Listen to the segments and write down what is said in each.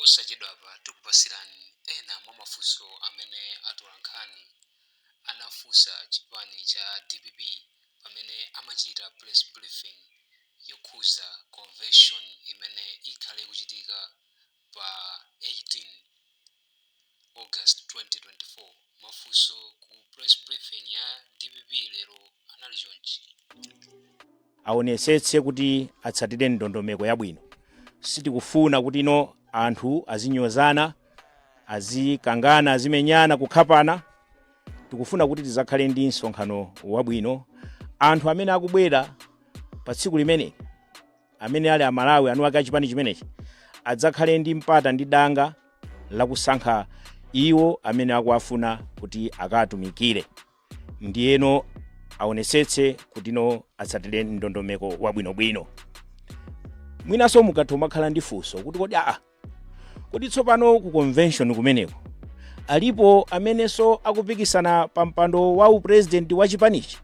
Posachedwapa tikupasirani ena mwa mafunso amene atolankhani anafunsa chipani cha DPP pamene amachita press briefing yokhuza convention imene ikhale ikuchitika pa 18 August 2024. Mafunso ku press briefing ya DPP lero anali chonchi. Aonetsetse kuti atsatire ndondomeko yabwino. Sitikufuna kuti no anthu azinyozana, azikangana, azimenyana, kukhapana. Tikufuna kuti tizakhale ndi msonkhano wabwino. Anthu amene akubwera pa tsiku limeneli, amene ali Amalawi eni ake achipani chimenechi, adzakhale ndi mpata ndi danga lakusankha iwo amene akuwafuna kuti akatumikire. Ndiyeno aonetsetse kuti no atsatire ndondomeko wabwinobwino. Mwinanso mukatha umakhala ndi funso kuti kodi aa kodi tsopano ku convention kumeneko alipo amenenso akupikisana pa mpando wa upresident wa chipanichi?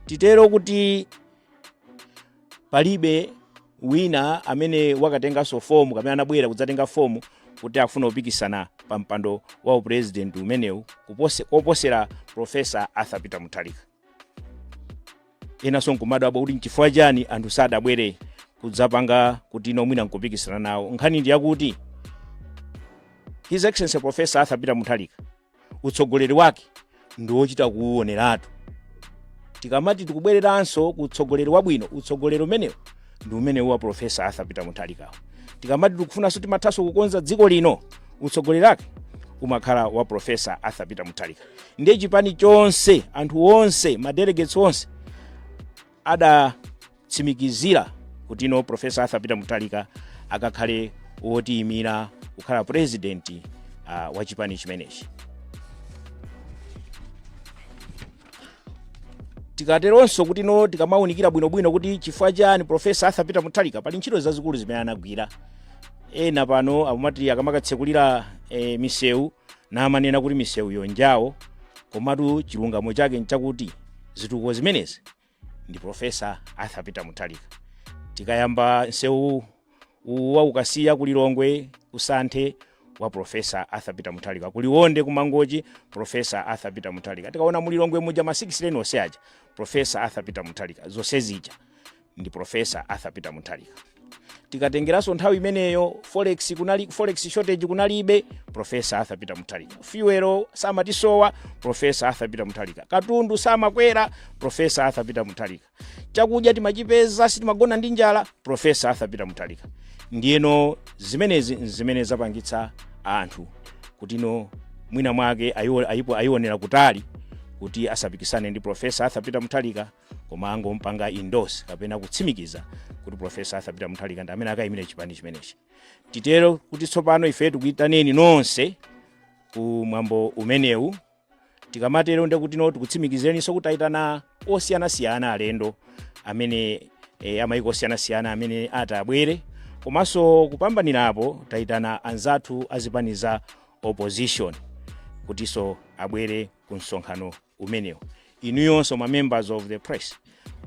Titero kuti palibe wina amene wakatenganso fomu kapena anabwera kudzatenga fomu kuti akufuna kupikisana pa mpando wa upresident umenewu koposera Profesa Arthur Peter Mutharika. Enanso nkumadabwa kuti nchifukwa chani anthu sadabwere kudzapanga kuti ino mwina nkupikisana nawo. Nkhani ndi yakuti His Excellency Professor Arthur Peter Mutharika, utsogoleri wake ndi wochita kuuoneratu. Tikamati tikubwereranso ku utsogoleri wabwino, utsogoleri umenewu ndi umenewu wa Profesa Arthur Peter Mutharikawo. Tikamati tikufunanso timathanso kukonza dziko lino, utsogoleri wake umakhala wa Profesa Arthur Peter Mutharika. Ndiye chipani chonse, anthu onse, madelegates onse adatsimikizira kuti ino Profesa Arthur Peter Mutharika akakhale wotiyimira kukhala president wa chipani chimenechi. Tikateronso kuti no tikamawunikira bwinobwino kuti chifukwa chani Profesa Arthur Peter Mutharika, pali ntchito zazikulu zimene anagwira. Ena pano amati akamakatsekulira misewu namanena kuti misewuyo njawo, komatu chilungamo chake nchakuti zitukuko zimenezi ndi Profesa Arthur Peter Mutharika. Tikayamba msewu wa ku Kasiya ku Lilongwe ku Santhe, wa Profesa Arthur Peter Mutharika. Ku Liwonde ku Mangochi, Profesa Arthur Peter Mutharika. Tikaona mu Lilongwe muja ma 6 lane onse aja, Profesa Arthur Peter Mutharika. Zonse zija ndi Profesa Arthur Peter Mutharika. Tikatengeranso nthawi imeneyo forex kunali, forex shortage kunalibe, Profesa Arthur Peter Mutharika. Fuel samatisowa, Profesa Arthur Peter Mutharika. Katundu samakwera, Profesa Arthur Peter Mutharika. Chakudya timachipeza, sitimagona ndi njala, Profesa Arthur Peter Mutharika. Ndiyeno zimenezi nzimene zapangitsa anthu kuti no mwina mwake ayionera kutali kuti asapikisane ndi Profesa Arthur Peter Mutharika, koma angompanga endorse kapena kutsimikiza kuti Profesa Arthur Peter Mutharika ndi amene akayimire chipani chimenechi. Titero kuti tsopano ife tikuyitaneni nonse ku mwambo umenewu. Tikamatero ndekuti no tikutsimikizireniso kuti tayitana osiyanasiyana, alendo amene amayiko osiyanasiyana amene ati abwere, komanso kupambanirapo tayitana anzathu azipani za opposition kutinso abwere ku msonkhano umenewu. Inuyonso ma members of the press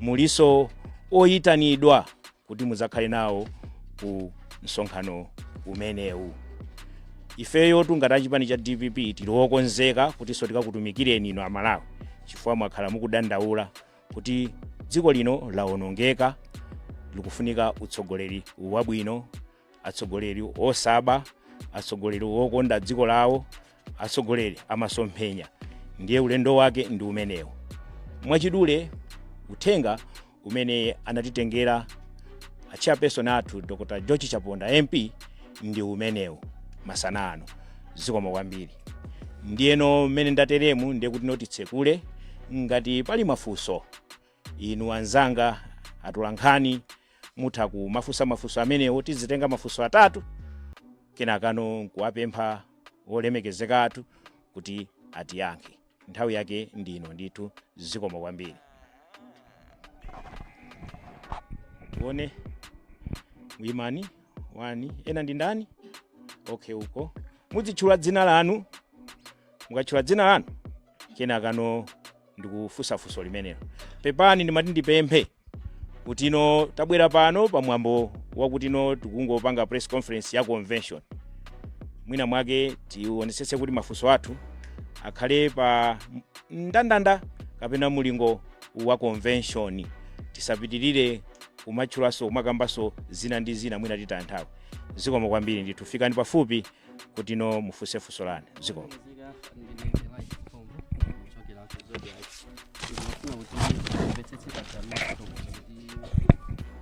muliso oyitanidwa kuti mudzakhale nawo ku msonkhano umenewu. Ifeyo tungati achipani cha DPP tili okonzeka kutinso tikakutumikireni inu Amalawi, chifukwa mwakhala mukudandaula kuti dziko lino lawonongeka, likufunika utsogoleri wabwino, atsogoleri osaba, atsogoleri okonda dziko lawo, atsogoleri amasomphenya. Ndiye ulendo wake ndi umenewu. Mwachidule, uthenga umene anatitengera a chairperson athu Dr George Chaponda MP ndi umenewu masana ano. Zikomo kwambiri. Ndiyeno mmene ndateremu ndiye kuti notitsekule ngati pali mafunso. Inu anzanga atolankhani mutha kumafunsa mafunso amenewo. Tizitenga mafunso atatu, kenakano nkuwapempha olemekezeka athu kuti atiyankhe. Nthawi yake ndino ndithu. Zikomo kwambiri. One wimani wani ena ndi ndani? Okay, uko mudzitchula dzina lanu. Mukatchula dzina lanu kenakano ndikufunsa funso limenelo. Pepani, ndimati ndipemphe kuti ino tabwera pano pamwambo wakuti ino tikungopanga press conference ya convention. Mwina mwake tionetsetse kuti mafunso athu akhale pa mndandanda kapena mulingo wa convention. Tisapitirire kumatchulanso, kumakambanso zina ndi zina, mwina titaya nthawi. Zikomo kwambiri ndithu. Fikani pafupi kuti no mufunse funso lanu. Zikomo. Ndine Elijah Kombo kuchokera ku Zodiak. Ndimafuna kuti mvetsetse paja kuti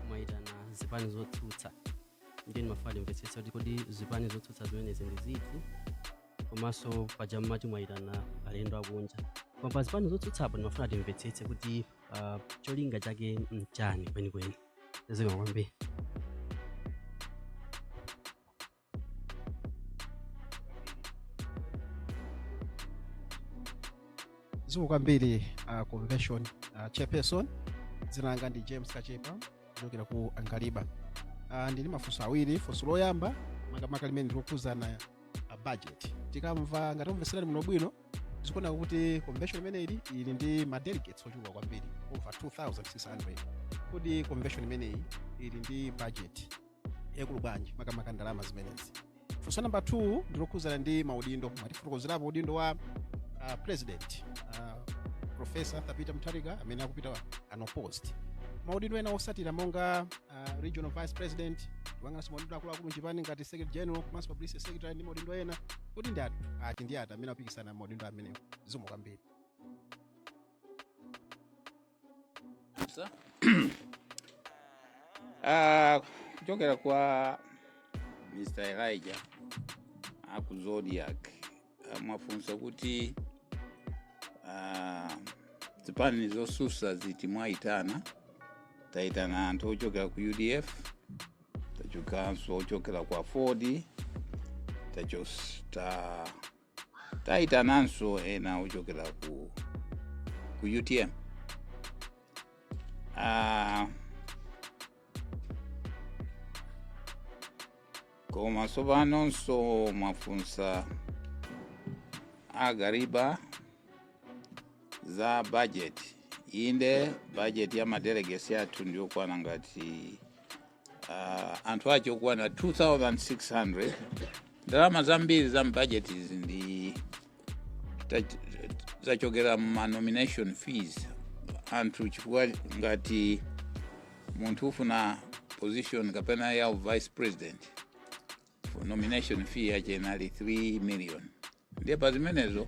mwayitana zipani zotsutsa, ndiye ndimafuna ndimvetsetse kuti kodi zipani zotsutsa zimenezi ndi ziti, komanso paja mmati mwayitana alendo akunja, koma pa zipani zotsutsapo ndimafuna timvetsetse kuti cholinga chake nchani kwenikweni. Zikomo kwambiri. Zikomo kwambiri, convention chairperson. Dzina langa ndi James Kachepa kuchokera ku Angaliba. Ndili mafunso awiri. Funso loyamba makamaka limene ndikukhuzana budget. Tikamva ngati mumveserani muno bwino, zikuoneka kuti convention imeneyi ili ndi ma delegates ochuluka kwambiri, over 2600. Kodi convention imeneyi ili ndi budget yakulu bwanji, makamaka ndalama zimenezi? Funso namba 2 ndilokhuzana ndi maudindo. Mwatifotokozerapo udindo wa president, Professor Arthur Peter Mutharika, amene akupita unopposed. Maudindo ena osatira monga regional vice president, tiwang'ananso maudindo akuluakulu mchipani ngati secretary general komanso publicity secretary ndi maudindo ena, kuti ndi ati ati ndi ati amene apikisana maudindo amenewo? Zikomo kwambiri. Sir? Kuchokera kwa Mr. Elijah aku Zodiak, mwafunsa kuti zipani zosusa ziti mwayitana. Tayitana anthu ochokera ku UDF, tachokanso ochokera ku AFORD, tayitananso ena ochokera ku UTM. Koma sopanonso mwafunsa agariba za budget. Inde, budget ya madelegates athu ndiyokwana ngati anthu ache okwana 2600. Ndalama zambiri za budget izi ndi zachokera ma nomination fees anthu, chifukwa ngati munthu ufuna position kapena ya vice president, for nomination fee yache inali 3 million. Ndiye pa zimenezo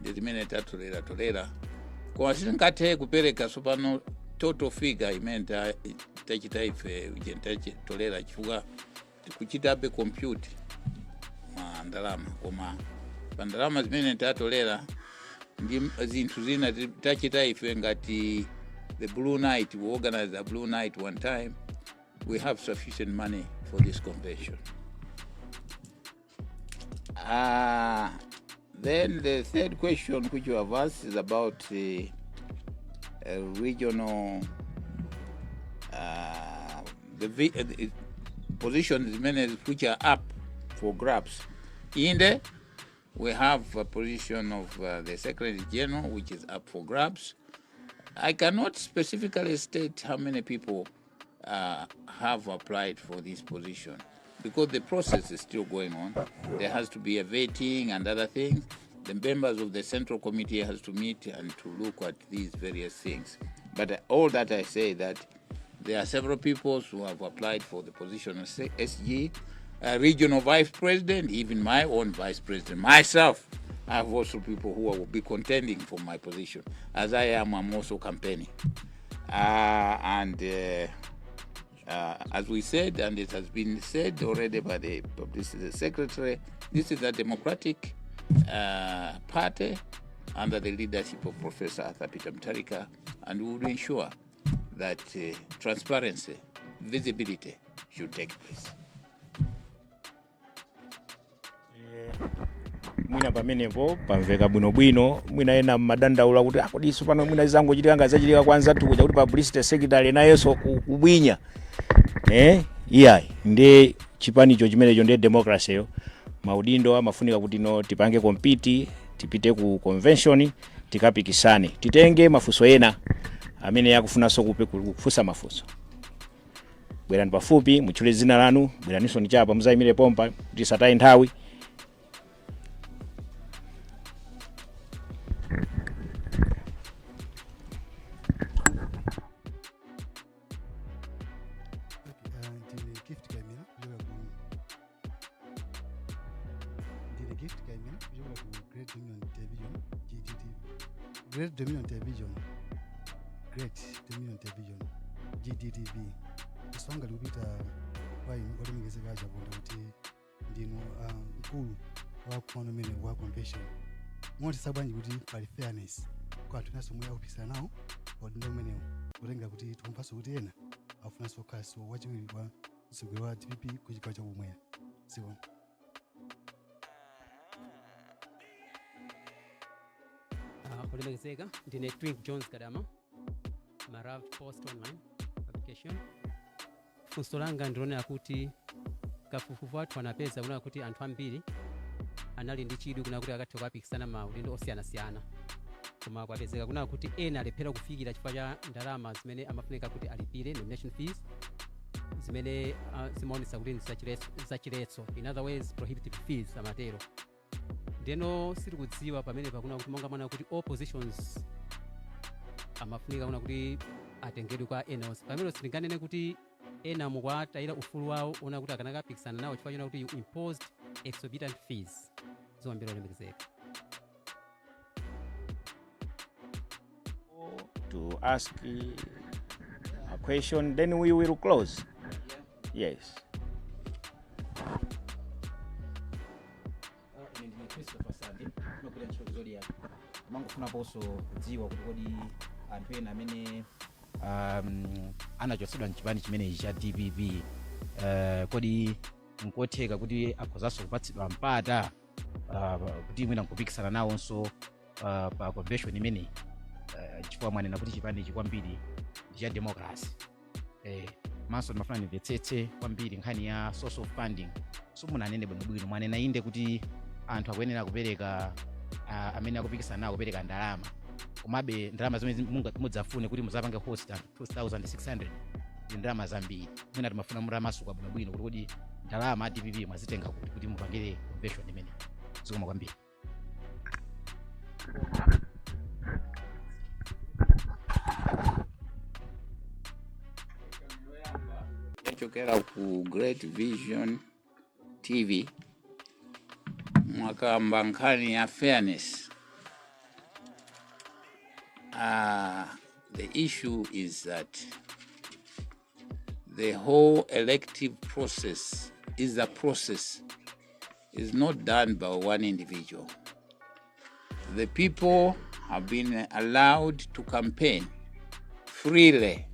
ndi zimene tatolera tolera, koma sitingathe kupereka tsopano total figure imene tachita ife uje tachitolera, chifukwa tikuchitabe compute mwa ndalama. Koma pa ndalama zimene tatolera ndi zinthu zina tachita ife ngati the Blue Night, we organized a Blue Night one time, we have sufficient money for this convention. Then the third question which you have asked is about the regional the positions many which are up for grabs. Inde, we have a position of the Secretary General which is up for grabs. I cannot specifically state how many people have applied for this position because the process is still going on. There has to be a vetting and other things. The members of the Central Committee has to meet and to look at these various things. But all that I say that there are several people who have applied for the position of SG, regional vice president, even my own vice president, myself. I have also people who will be contending for my position. As I am, I'm also campaigning. And as we said, and it has been said already by the publicity secretary, this is a democratic party under the leadership of Professor Arthur Peter Mutharika, and we will ensure that transparency, visibility should take place. Mwina pamenepo pamveka bwinobwino. Mwina ena mmadandaula kuti akodiso pano mwina zangochitika nga zachitika kwanza tukuja kuti publicity secretary nayenso kubwinya. Iyayi, ndi chipanicho chimenecho ndiye democracy yo. Maudindo amafunika kuti no tipange compete, tipite ku convention tikapikisane. Titenge mafunso ena amene akufunanso kufunsa mafunso. Bwerani pafupi, mutchule dzina lanu, bweraninso ndi chapa, muzayimire pompa kuti tisataye nthawi. Gift Kaimira kuchokera ku Great Dominion Television, GDT, Great Dominion Television, Great Dominion Television, GDTV. Funso langa likupita kwa inu olemekezeka Chaponda, kuti ndinu mkulu wa mkumano umene wa convention, muonetsetsa bwanji kuti pali fairness kwa anthu enanso omwe akupikisana nawo pa udindo umenewu, kutenga kuti tikumvanso kuti ena akufunanso kukhalanso wachiwiri wa mtsogoleri wa DPP ku chigawo chakumwera? Zikomo. Olemekezeka, ndine Twink Jones Gadama, Marav Post Online Publication. Funso langa ndilonera kuti kafukufuku athu anapeza kunena kuti anthu ambiri anali ndi chidwi kunena kuti akathe kukapikisana maudindo osiyanasiyana, koma kwapezeka kunena kuti ena alephera kufikira chifukwa cha ndalama zimene amafunika kuti alipire, nomination fees, zimene zimaonetsa kuti ndi zachiletso, in other words prohibitive fees amatero. Ndeno sitikudziwa pamene pakuna kuti monga mwana kuti all positions amafunika kuna kuti atengedwe kwa ena onse, pamene sitinganene kuti ena mukuwatayira ufulu wawo ona kuti akanakapikisana nawo chifukwa chona kuti you imposed exorbitant fees. Zikomo olemekezeka. To ask a question, then we will close. Yes. Ine ndine Christopher Sande, ndimagwira ntchito ku Zodiak. Mangofunaponso kudziwa kuti kodi anthu ena amene anachotsedwa mchipani chimenechi cha DPP, kodi nkotheka kuti akhozanso kupatsidwa mpata kuti mwina nkupikisana nawonso pa convention imeneyi, chifukwa mwanena kuti chipanichi kwambiri ndi cha democracy? Manso ndimafuna ndimvetsetse kwambiri nkhani ya source of funding. Simunanene bwinobwino. Mwanena inde kuti anthu akuyenera kupereka, amene akupikisana nawo kupereka ndalama, komabe ndalama zimene mudzafune kuti muzapange host anthu 2600 ndi ndalama zambiri. Mwina timafuna mutamasuka bwinobwino kuti kodi ndalama a DPP mwazitenga kuti kuti mupangire convention imene. Zikomo kwambiri. Yachokera ku Great Vision TV. Mwakamba nkhani ya fairness. The issue is that the whole elective process is a process, is not done by one individual. The people have been allowed to campaign freely.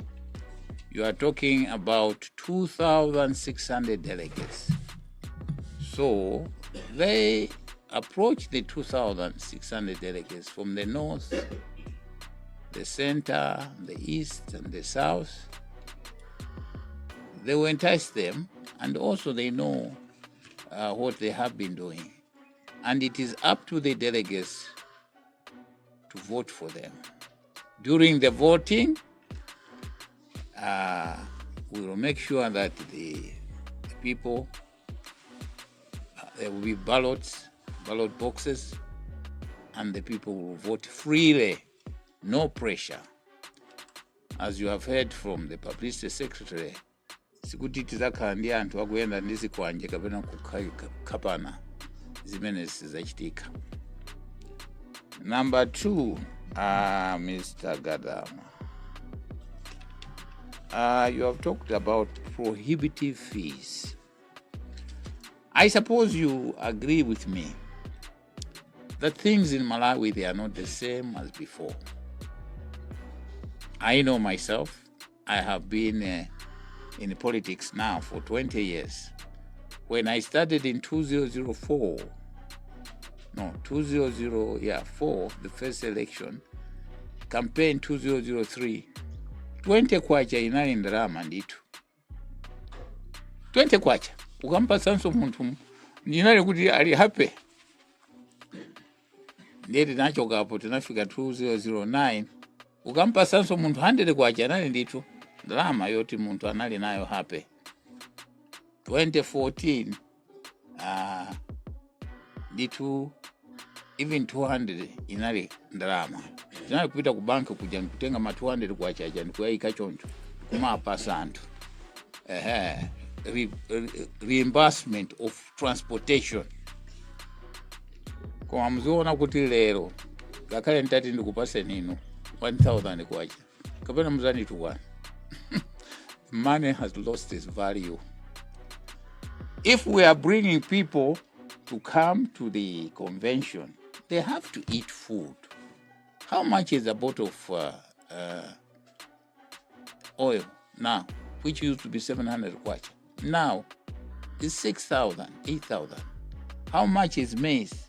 You are talking about 2,600 delegates. So they approach the 2,600 delegates from the north, the center, the east, and the south. They will entice them, and also they know what they have been doing. And it is up to the delegates to vote for them. During the voting, we will make sure that the people, there will be ballots, ballot boxes, and the people will vote freely, no pressure. As you have heard from the publicity secretary, sikuti tizakhala ndi anthu akuyenda ndi zikwanje kapena kukhapana, zimene sizachitika. Number two, Mr. Gadama, you have talked about prohibitive fees. I suppose you agree with me that things in Malawi, they are not the same as before. I know myself, I have been in politics now for 20 years. When I started in 2004, no, 200, yeah, 4, the first election, campaign 2003, 20 kwacha inali ndalama ndithu. 20 kwacha ukampatsanso munthu inali kuti ali happy. Ndiye tinachokapo, tinafika 2009, ukampatsanso munthu 100 kwacha anali ndithu ndalama yoti munthu anali nayo happy. 2014, ndithu even 200 inali ndalama. Tinali kupita ku banki kuja ndikutenga ma 200 kwacha aja ndikuyayika choncho kumapasa anthu, ehe, reimbursement of transportation. Koma muziona kuti lero ngakhale nditati ndikupaseni inu 1000 kwacha kapena muzanditukwana. Money has lost its value. If we are bringing people to come to the convention, they have to eat food. How much is a bottle of oil now, which used to be 700 kwacha? Now it's 6,000, 8,000. How much is maize?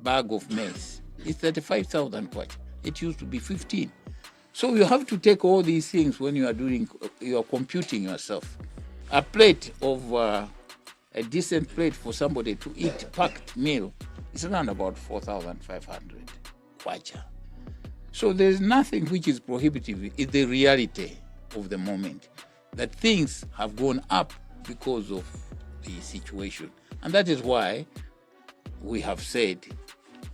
Bag of maize. It's 35,000 kwacha. It used to be 15. So you have to take all these things when you are doing, you are computing yourself. A plate of, a decent plate for somebody to eat packed meal is around about 4,500 kwacha. So there's nothing which is prohibitive. It's the reality of the moment that things have gone up because of the situation. And that is why we have said,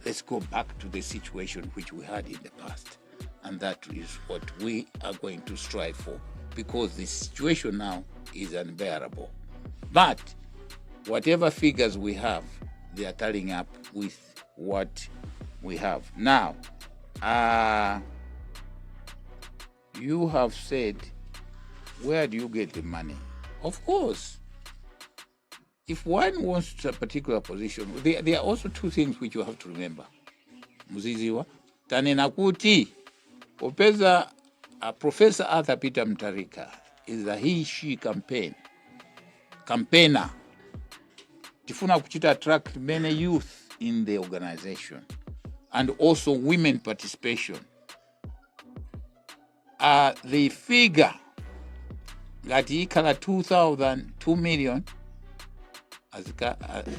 let's go back to the situation which we had in the past. And that is what we are going to strive for, because the situation now is unbearable. But whatever figures we have, they are tallying up with what we have. Now, you have said, where do you get the money? Of course, if one wants a particular position, there are also two things which you have to remember. Muziziwa, tanena kuti, popeza Professor Arthur Peter Mutharika is a he-she campaigner. Tifuna kuchita attract many youth in the organization and also women participation. The figure ngati ikhala 2000 2 million as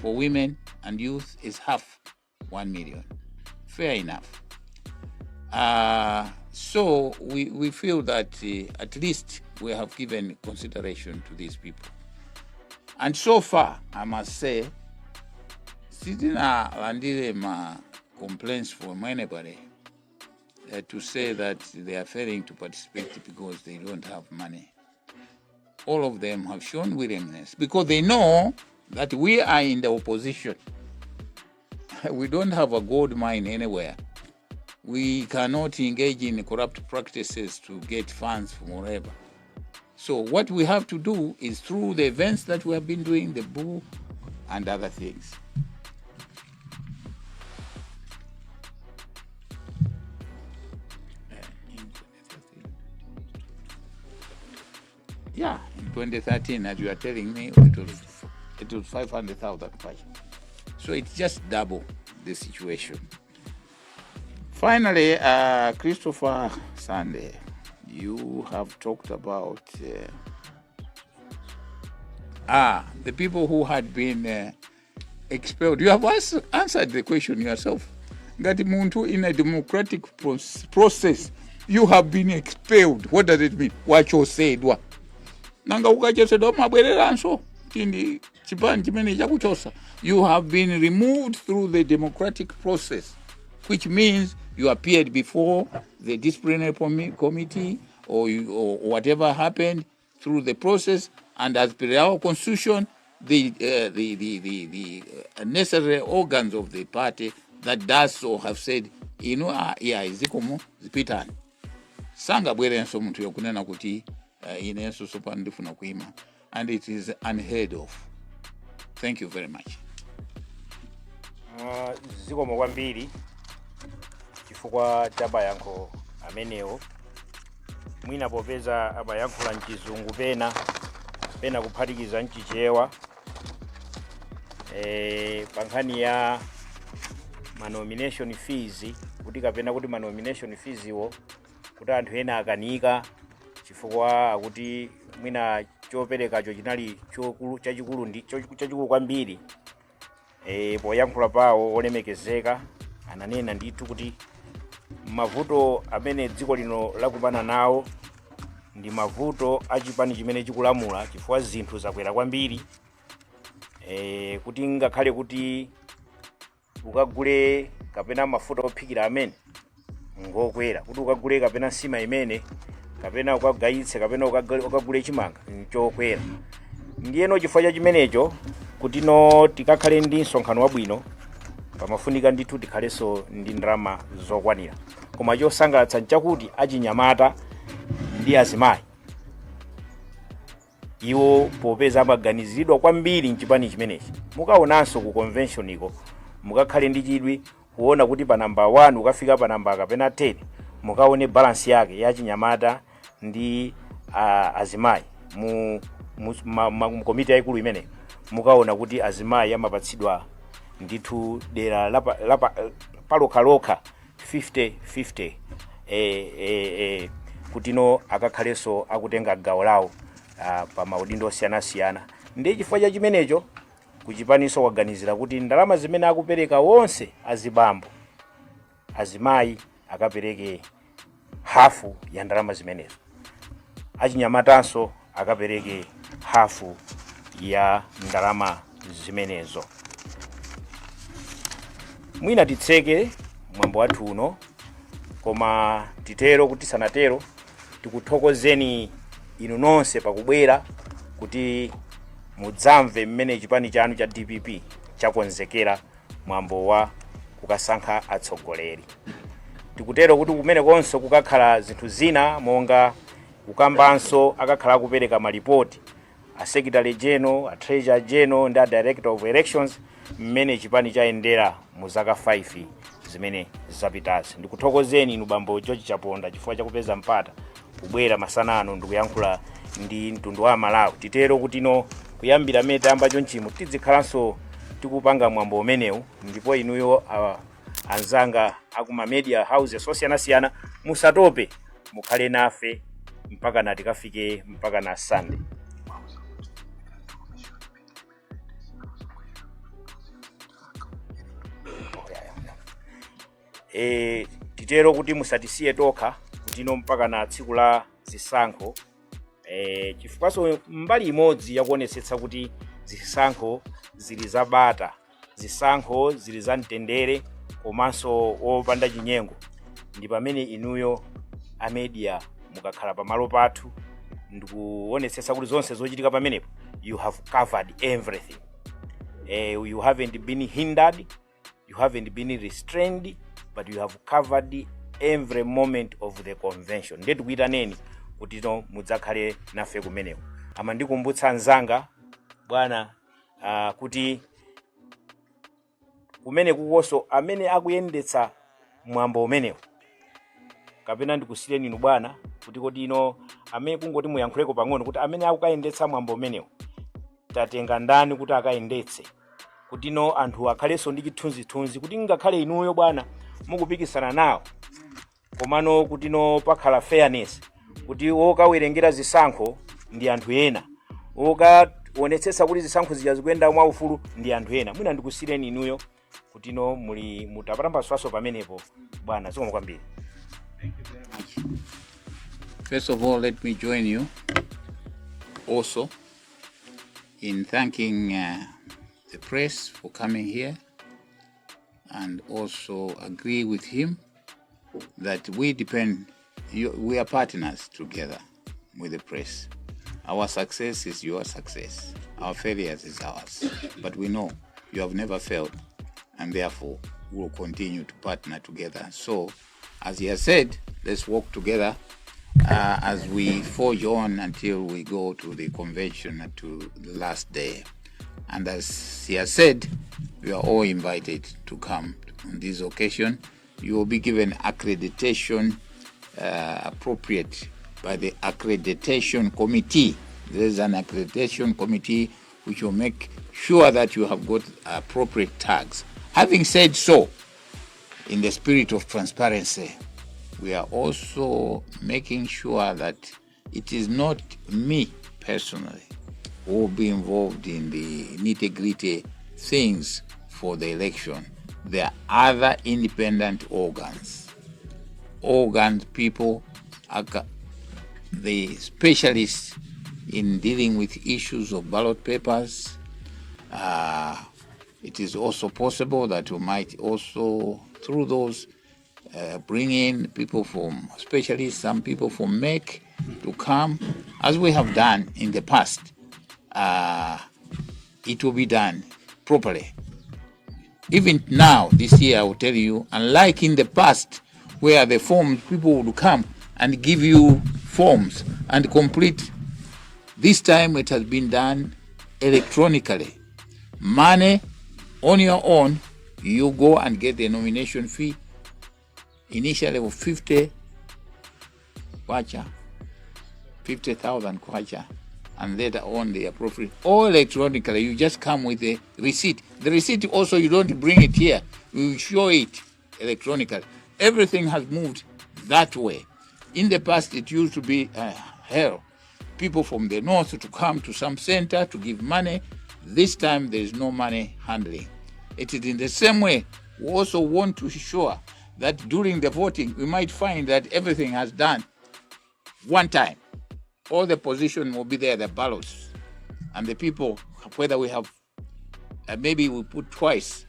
for women and youth is half 1 million. Fair enough. So we feel that at least we have given consideration to these people. And so far, I must say, sitinalandire ma complaints from anybody to say that they are failing to participate because they don't have money. All of them have shown willingness because they know that we are in the opposition. We don't have a gold mine anywhere. We cannot engage in corrupt practices to get funds from wherever. So what we have to do is through the events that we have been doing, the boo and other things. Yeah, in 2013, as you are telling me, it was 500,000 kwacha. So it's just double the situation. Finally, Christopher Sunday, you have talked about the people who had been expelled. You have answered the question yourself. Ngati munthu in a democratic process, you have been expelled. What does it mean? Wachosedwa. Nanga ukachosedwa umabwereranso chindi chipani chimene chakuchosa. You have been removed through the democratic process, which means you appeared before the disciplinary committee or whatever happened through the process, and as per our constitution, the necessary organs of the party that does so have said, ah, yeah, zikomo, zipitani. Sangabwerenso munthu yokunena kuti inenso sopano ndifuna kuima, and it is unheard of. Thank you very much. Zikomo kwambiri chifukwa cha mayankho amenewo. Mwina popeza amayankhula mchizungu pena pena kuphatikiza mchichewa, pa nkhani ya ma nomination fees, kuti kapena kuti ma nomination fees iwo kuti anthu ena akanika chifukwa akuti mwina choperekacho chinali chachikulu ndi chachikulu kwambiri. Poyankhula pawo olemekezeka ananena ndithu kuti mavuto amene dziko lino lakumana nawo ndi mavuto achipani chimene chikulamula, chifukwa zinthu zakwera kwambiri, kuti ngakhale kuti ukagule kapena mafuta ophikira amene ngokwera, kuti ukagule kapena nsima imene kapena ukagayitse kapena ukagule chimanga nchokwera. Ndiyeno chifukwa cha chimenecho, kuti no tikakhale ndi msonkhano wabwino pa Pamafunika ndithu tikhalenso ndi ndalama zokwanira. Koma chosangalatsa nchakuti achinyamata ndi azimayi, iwo popeza amaganiziridwa kwambiri mchipani chimenechi, mukaonanso ku convention iko, mukakhale ndi chidwi kuona kuti pa namba 1 ukafika pa namba kapena 10, mukaone balance yake ya chinyamata ndi azimayi mu komiti yayikulu imeneyo. Mukaona kuti azimayi amapatsidwa ndithu dera palokhalokha 50 50 kutino akakhalenso akutenga gawo lawo pa maudindo osiyanasiyana. Ndi chifukwa cha chimenecho kuchipaniso waganizira kuti ndalama zimene akupereka wonse azibambo, azimayi akapereke hafu ya ndalama zimenezo, achinyamatanso akapereke hafu ya ndalama zimenezo. Mwina titseke mwambo wathu uno, koma titero kuti sanatero, tikuthokozeni inu nonse pakubwera kuti mudzamve mmene chipani chanu cha DPP chakonzekera mwambo wa kukasankha atsogoleri. Tikutero kuti kumenekonso kukakhala zinthu zina monga kukambanso, akakhala akupereka malipoti a secretary general, a treasurer general ndi a director of elections mmene chipani chayendera mu zaka 5 zimene zapitazi. Ndikuthokozeni inu bambo George Chaponda chifukwa chakupeza mpata kubwera masana ano ndikuyankhula ndi mtundu wa Malawi. Titero kuti no kuyambira mmene tayamba chonchimo, tizikhalanso tikupanga mwambo umenewu, ndipo inuyo anzanga akuma media houses osiyanasiyana musatope, mukhale nafe mpaka na tikafike mpaka na Sunday. Titero kuti musatisiye tokha kutino mpaka na tsiku la zisankho, chifukwaso mbali imodzi yakuonetsetsa kuti zisankho zili zabata, zisankho zili za mtendere komanso wopanda chinyengo, ndi pamene inuyo a media mukakhala pamalo pathu ndikuonetsetsa kuti zonse zochitika pamenepo, you have covered everything. You haven't been hindered, you haven't been restrained, but you have covered every moment of the convention. Ndiye tikuyitaneni kuti no mudzakhale nafe kumeneko. Amandikumbutsa anzanga bwana kuti kumene kukonso amene akuyendetsa mwambo umenewo, kapena ndikusiyeni inu bwana kuti kodi ino amene kungoti muyankhuleko pang'ono kuti amene akukayendetsa mwambo umenewo tatenga ndani kuti akayendetse, kuti no anthu akhalenso ndi chithunzithunzi kuti ngakhale inuyo bwana mukupikisana nawo, komano kuti no pakhala fairness, kuti wokawerengera zisankho ndi anthu ena, wokaonetsetsa kuti zisankho zija zikuyenda mwaufulu ndi anthu ena. Mwina ndikusiyeni inuyo kuti no muli mutapatambaswaso pamenepo bwana. Zikomo kwambiri. First of all, let me join you also in thanking the press for coming here and also agree with him that we depend, we are partners together with the press. Our success is your success, our failures is ours. But we know you have never failed, and therefore we will continue to partner together. So, as he has said, let's work together as we forge on until we go to the convention, to the last day. And as he has said, we are all invited to come on this occasion. You will be given accreditation appropriate by the accreditation committee. There is an accreditation committee which will make sure that you have got appropriate tags. Having said so, in the spirit of transparency, we are also making sure that it is not me personally who will be involved in the nitty gritty things for the election. There are other independent organs, people, the specialists in dealing with issues of ballot papers. It is also possible that we might also, through those, bring in people from specialists, some people from MEC to come, as we have done in the past. It will be done properly. Even now, this year, I will tell you, unlike in the past, where the forms, people would come and give you forms and complete, this time it has been done electronically. Money on your own, you go and get the nomination fee, initially of 50 kwacha, 50,000 kwacha, and later on the appropriate, or electronically, you just come with a receipt. The receipt also, you don't bring it here, you show it electronically. Everything has moved that way. In the past, it used to be hell. People from the north to come to some center to give money. This time, there is no money handling. It is in the same way, we also want to ensure that during the voting, we might find that everything has done one time. All the position will be there, the ballots, and the people, whether we have, maybe we put twice,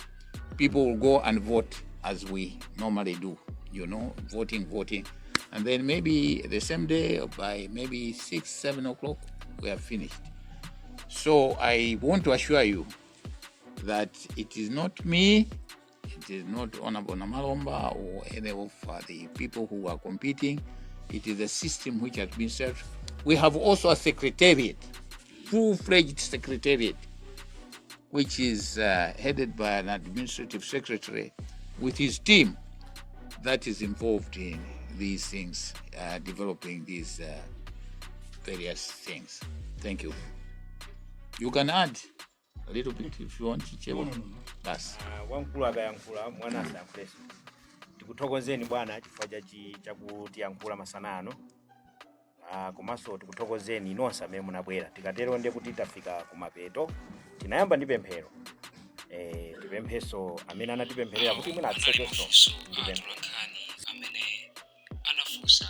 people will go and vote as we normally do, voting, voting. And then maybe the same day, by maybe 6, 7 o'clock, we are finished. So I want to assure you that it is not me, it is not Honorable Namalomba or any of the people who are competing. It is a system which has been set. We have also a secretariat, full-fledged secretariat, which is headed by an administrative secretary with his team that is involved in these things, developing these various things. Thank you. You can add a little bit if you want, Chichewa. No. Bas. Ah, wamkulu akayankhula mwana asayankhulenso. Tikuthokozeni bwana chifukwa chakutiyankhula masana ano. Ah, komanso tikuthokozeni nonse amene munabwera. Tikatero ndiye kuti tafika kumapeto. Tinayamba ndi pemphero, tipempheso amene anatipempherera kuti mwina Anali atsekenso mafunso ndi a pemphero. atolankhani amene anafunsa.